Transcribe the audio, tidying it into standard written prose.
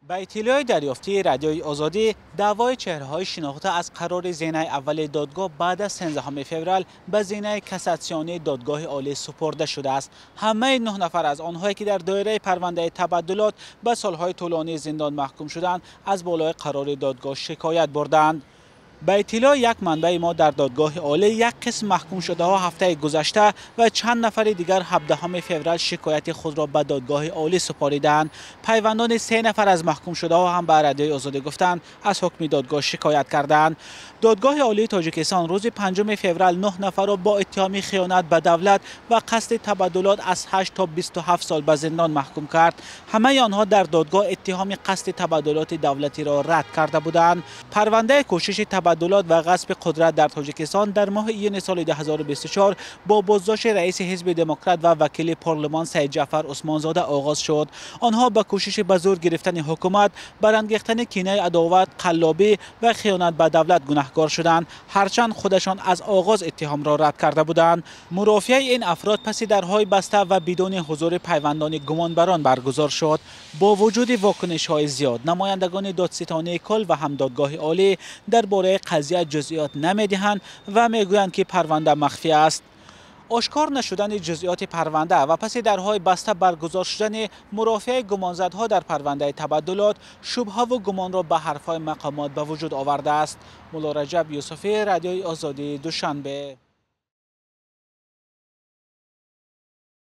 Ба иттилои дарёфтии Радиои Озодӣ, даъвои чеҳраҳои шинохта аз қарори зинаи аввали додгоҳ баъд аз 13 феврал ба зинаи кассатсионии Додгоҳи Олӣ супурда шудааст. Ҳамаи 9 нафар аз онҳое, ки дар доираи парвандаи табаддулот ба солҳои тӯлонии зиндон маҳкум шуданд, аз болои қарори додгоҳ шикоят бурдаанд. Ба иттилои як манбаи мо дар Додгоҳи Олӣ, як қисм маҳкумшудаҳо ҳафтаи гузашта ва чанд нафари дигар 17 феврал шикояти худро ба Додгоҳи Олӣ супоридаанд. Пайвандони 3 нафар аз маҳкумшудаҳо ҳам ба Радиои Озодӣ гуфтанд, аз ҳукми додгоҳ шикоят кардаанд. Додгоҳи Олии Тоҷикистон рӯзи 5 феврал 9 нафарро бо иттиҳоми хиёнат ба давлат ва қасди табаддулот аз 8 то 27 сол ба зиндон маҳкум кард. Ҳамаи онҳо дар додгоҳ иттиҳоми қасди табаддулоти давлатиро рад карда буданд. Парвандаи кӯшиши табаддулот ва ғасби қудрат дар Тоҷикистон дар моҳи июни соли 2024 бо боздошти раиси Ҳизби Демократ ва вакили парлумон Саид Ҷаъфар Усмонзода оғоз шуд. Онҳо ба кӯшиши ба зӯр гирифтани ҳукумат, барангехтани кинаи адоват, қаллобӣ ва хиёнат ба давлат гунаҳкор шуданд, ҳарчанд худашон аз оғоз иттиҳомро рад карда буданд. Мурофиаи ин афрод паси дарҳои баста ва бидуни ҳузури пайвандони гумонбарон баргузор шуд. Бо вуҷуди вокунишҳои зиёд, намояндагони додситонии кул ва ҳам Додгоҳи Олӣ дар бораи қазия ҷузъиёт намедиҳанд ва мегӯянд, ки парванда махфӣ аст. Ошкор нашудани ҷузъиёти парванда ва паси дарҳои баста баргузор шудани мурофиаи гумонзадҳо дар парвандаи табаддулот шубҳаву гумонро ба ҳарфҳои мақомот ба вуҷуд овардааст. Мулло Раҷаб Юсуфӣ, Радиои Озодӣ, Душанбе.